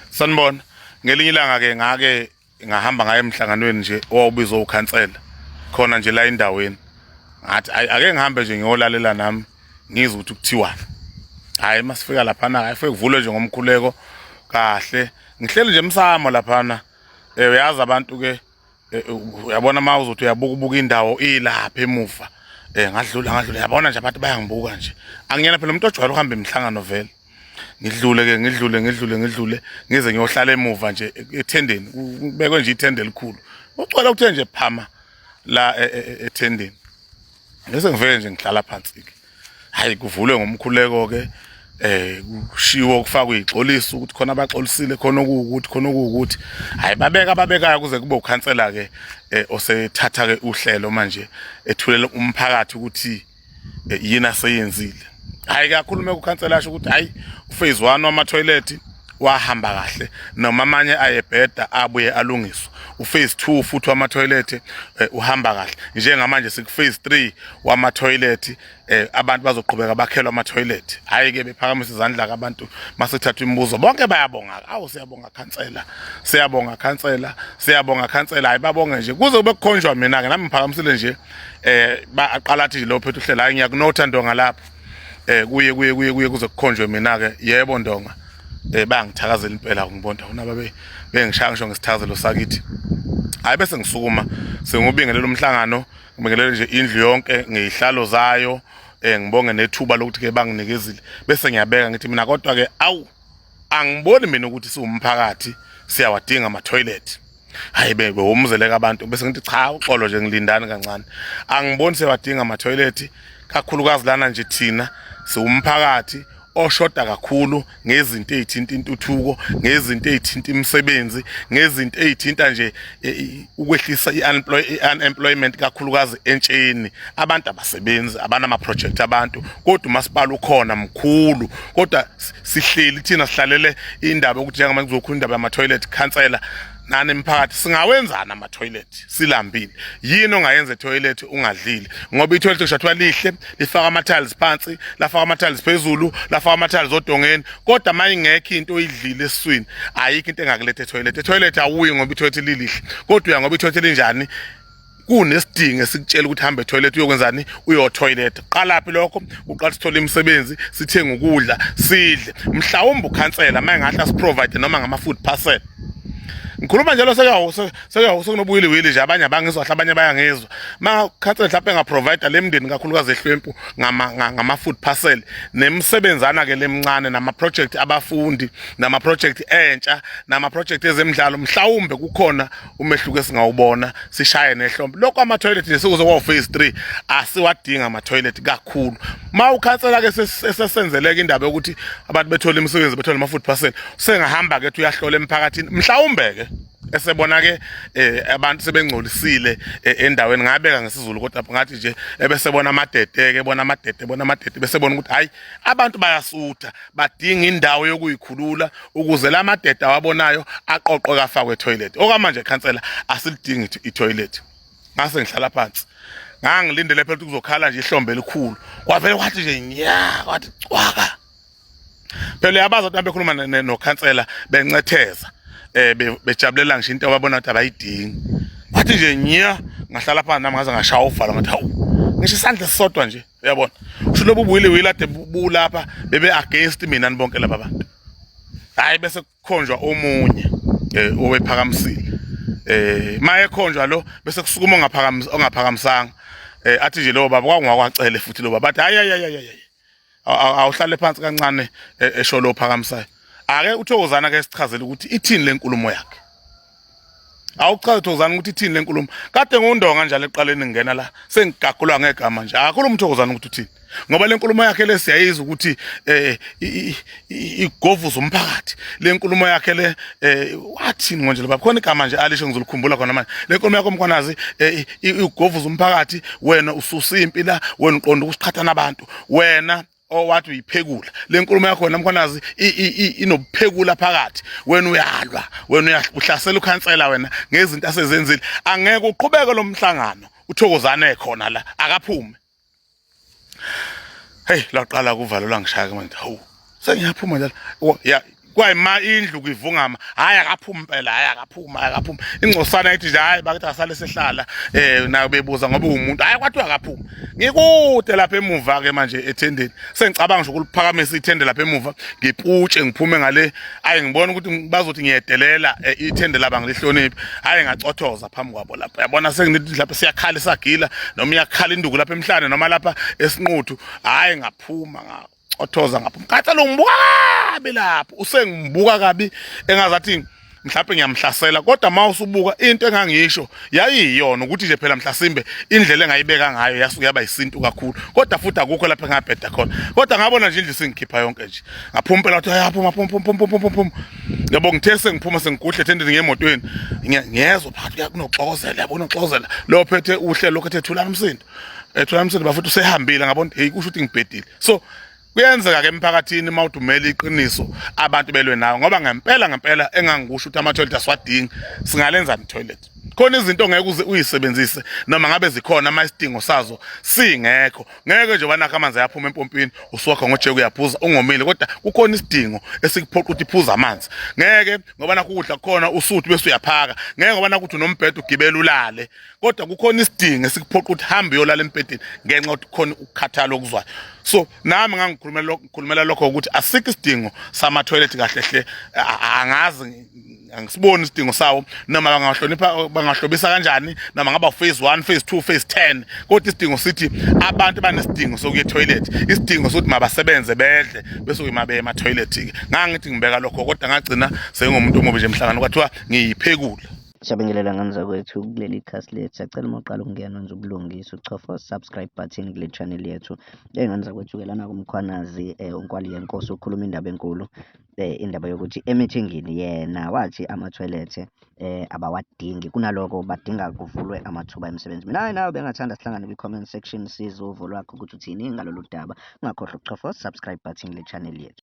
Sanibona. Ngelinye ilanga ke ngake ngahamba ngaye emhlanganweni nje owawubizwa ukhansela khona nje la endaweni. Ngathi ake ngihambe nje ngiyolalela nami ngizwe ukuthi kuthiwani. Hayi masifika laphana hayi fike kuvulwe nje ngomkhuleko kahle. Ngihleli nje emsamo laphana. Eh uyazi abantu ke eh, uyabona uma uzothi uyabuka ubuka indawo ilapha emuva. Eh ngadlula ngadlula yabona nje abantu bayangibuka nje. Angiyena phela umuntu ojwayele ukuhamba imihlangano vele. Ngidlule ke ngidlule ngidlule ngidlule ngize ngiyohlala emuva nje ethendeni kubekwe nje ithende elikhulu. Ucwala kuthe nje phama la e, e, e, ethendeni. Bese ngivele nje ngihlala phansi ke. Hayi kuvulwe ngomkhuleko ke eh kushiwo kufakwe igxoliso ukuthi khona abaxolisile khona okuwukuthi khona okuwukuthi hayi babeka ababekayo kuze kube ukhansela ke eh, osethatha ke uhlelo manje ethulela umphakathi ukuthi eh, yini aseyenzile hayi kakhulume kukhansela asho ukuthi hayi uphase 1 wama toilet wahamba kahle noma amanye ayebheda abuye alungiswa uphase 2 futhi wama toilet eh, uhamba kahle njengamanje siku phase 3 wama toilet eh, abantu bazoqhubeka bakhelwa ama toilet hayi ke bephakamisa izandla abantu masethathwa imibuzo bonke bayabonga awu siyabonga khansela siyabonga khansela siyabonga khansela hayi babonge nje kuze kube kukhonjwa mina ke nami ngiphakamisile nje eh aqala athi lo phethe uhlela hayi ngiyakunotha ndonga lapho eh kuye kuye kuye kuye kuze kukhonjwe mina ke yebo ndonga eh bayangithakazela impela ngibona una babe bengishaya ngisho ngesithakazelo sakithi hayi bese ngisukuma sengubingelela umhlangano ngibingelele nje indlu yonke ngezihlalo zayo eh ngibonge nethuba lokuthi ke banginikezile bese ngiyabeka ngithi mina kodwa ke awu angiboni mina ukuthi siwumphakathi siyawadinga ama toilet hayi bebe womzeleka abantu bese ngithi cha uxolo nje ngilindani kancane angiboni siyawadinga ama toilet kakhulukazi lana nje thina siwumphakathi oshoda kakhulu ngezinto ezithinta intuthuko ngezinto ezithinta imisebenzi ngezinto ezithinta nje e, e, ukwehlisa i-unemployment kakhulukazi entsheni abantu abasebenzi abanama project abantu kodwa umasipala ukhona mkhulu kodwa sihleli thina sihlalele indaba yokuthi njengamanje kuzokhona indaba yama-toilet khansela nani mphakathi singawenzani ama-toilet silambile yini ongayenza etoilet ungadlile ngoba itoilet kushathiwa lihle lifaka ama-tiles phansi lafaka ama-tiles phezulu lafaka ama-tiles odongeni kodwa uma ingekho into oyidlile esiswini ayikho into engakuletha etoilet etoilet awuyi ngoba itoilet lilihle kodwa uya ngoba itoilet linjani kunesidingo esikutshela ukuthi hamba etoilet uyokwenzani uyotoilet qalaphi lokho uqala sithole imisebenzi sithenge ukudla sidle mhlawumbe ukhansela uma engahle asiprovide noma ngama-food parcel ngikhuluma njalo sekawo sekawo sekunobuyiliwili nje abanye abangizwa kahle abanye bayangizwa makhansela mhlawumbe engaprovide le mndeni kakhulukazi ehlwempu ngama-food parcel nemisebenzana ke lemncane nama-project abafundi nama-project entsha nama-project ezemidlalo mhlawumbe kukhona umehluko esingawubona sishaye nehlombe lokho ama-toilet nje sekuze kwawu-phase 3 asiwadinga ama-toilet kakhulu ma ukhansela ke sesenzeleka indaba yokuthi abantu bethole imisebenzi bethole ama-food parcel sengahamba ke uyahlola emphakathini mhlawumbe ke esebona ke eh, abantu sebengcolisile eh, endaweni ngabeka ngesizulu kodwa ngathi nje ebesebona amadede ke bona amadede bona amadede bese bona ukuthi hayi abantu bayasutha badinga indawo yokuyikhulula ukuze la madede awabonayo aqoqwe kafakwe etoilet okwamanje khansela asilidingi itoilet ngase ngihlala phansi ngangilindele phela ukuthi kuzokhala nje ihlombe elikhulu kwavele kwathi nje nya kwathi cwaka phela uyabazi abantu bekhuluma nokhansela bencetheza eh bejabulela ngisho into ababona ukuthi abayidingi kwathi nje nya ngahlala phansi nami ngaze ngashaya uvalo ngathi hawu ngisho isandla esisodwa nje uyabona usho lobu buwiliwili ade bulapha bebe against mina nibonke laba bantu hayi bese kukhonjwa omunye eh owephakamisile eh maye khonjwa lo bese kusukuma ongaphakamisa ongaphakamisanga eh athi nje lo baba kwakungakwacele futhi lo baba athi hayi hayi hayi hayi awuhlale phansi kancane eh, esho lo phakamisayo ake uthokozana ke sichazele ukuthi ithini lenkulumo yakhe awuchaze thokozana ukuthi ithini lenkulumo kade ngundonga njalo eqaleni ngingena la sengigagulwa ngegama nje akakhuluma uthokozana ukuthi uthini ngoba lenkulumo yakhe le siyayizwa ukuthi eh igovuza umphakathi lenkulumo yakhe le eh wathini ngonje baba khona igama nje alisho ngizolikhumbula khona manje lenkulumo yakho mkhwanazi eh, igovuza umphakathi wena ususa impi la wena uqonda ukusiqhatha nabantu wena owathi uyiphekula le nkulumo yakho wena mkhwanazi inobuphekula phakathi wena uyalwa wena uhlasela ukhansela wena ngezinto asezenzile angeke uqhubeke lo mhlangano uthokozane khona la akaphume hey laqala kuvalelwa ngishaya ke manje hawu sengiyaphuma njalo ya Kwayima indlu kuyivungama, hayi akaphuma impela, hayi akaphuma, hayi akaphuma. Ingcosana ithi nje hayi bakithi asale sehlala nayo bebuza ngoba uwumuntu, hayi kwathiwa akaphuma. Ngikude lapha emuva ke manje ethendeni, sengicabanga nje ukuliphakamisa ithende lapha emuva, ngiputshe ngiphume ngale. Hayi ngibona ukuthi bazothi ngiyedelela, ithende laba ngilihloniphi. Hayi ngacothoza phambi kwabo lapha, yabona senginithi lapha siyakhala isagila noma iyakhala induku lapha emhlane noma lapha esinquthu. Hayi ngaphuma ngacothoza ngaphuma, khathalo ngibuka kabi lapho, usengibuka kabi engazathi mhlawumbe ngiyamhlasela, kodwa uma usubuka into engangisho yayiyona ukuthi nje phela mhlasimbe indlela engayibeka ngayo yasuke yaba isintu kakhulu, kodwa futhi akukho lapho engabheda khona. Kodwa ngabona nje indlu singikhipha yonke nje, ngaphuma phela, wathi yaphuma phuma phuma phuma phuma phuma, yabo. Ngithe sengiphuma sengiguhle ethendeni ngemotweni, ngiyezwa phakathi kunoxokozela, yabo, kunoxokozela lo phethe uhlelo lokho ethe thulani umsindo, ethulani umsindo bafuthi usehambile. Ngabona hey, kusho ukuthi ngibhedile. So kuyenzeka ke emphakathini uma udumela iqiniso abantu belwe nawe, ngoba ngempela ngempela engangikusho ukuthi ama-toilet asiwadingi, singalenzani toilet? Khona izinto ongeke uze uyisebenzise noma ngabe zikhona uma isidingo sazo singekho. Ngeke nje wanakho amanzi ayaphuma empompini usuwakha ngojeke uyaphuza ungomile, kodwa kukhona isidingo esikuphoqa ukuthi phuza amanzi. Ngeke ngoba nakho ukudla kukhona usuthi bese uyaphaka. Ngeke ngoba nakho uthi unombhedo ugibela ulale, kodwa kukhona isidingo esikuphoqa ukuthi hambe uyolala embhedeni ngenxa yokuthi khona ukukhathala okuzwayo. So nami ngangikhulumela ngikhulumela lokho ukuthi asikho isidingo sama-toilet kahle hle, angazi, angisiboni isidingo sawo, noma bangahlonipha bangahlobisa kanjani, noma ngaba phase 1, phase 2, phase 10, kodwa isidingo sithi abantu banesidingo sokuya etoilet, isidingo sokuthi mabasebenze bedle bese kuyimabe ema-toilet ke. Ngangithi ngibeka lokho, kodwa ngagcina sengumuntu omubi nje emhlangano, kwathiwa ngiyiphekula. Siyabingelela ngane zakwethu kuleli khasi lethu. Siyacela uma uqala ukungena wenze ubulungisa uchofa subscribe button kule channel yethu. Ey'ngane zakwethu-ke lana kuMkhwanazi uNkwali yenkosi ukhuluma indaba enkulu, indaba yokuthi emithingini yena wathi ama-toilet abawadingi, kunaloko badinga kuvulwe amathuba emisebenzi. Mina nawe bengathanda sihlangane kwi-comment section, sizwe uvo lwakho ukuthi uthini ngalolu daba. Ungakhohlwa ukuchofa subscribe button kule channel yethu.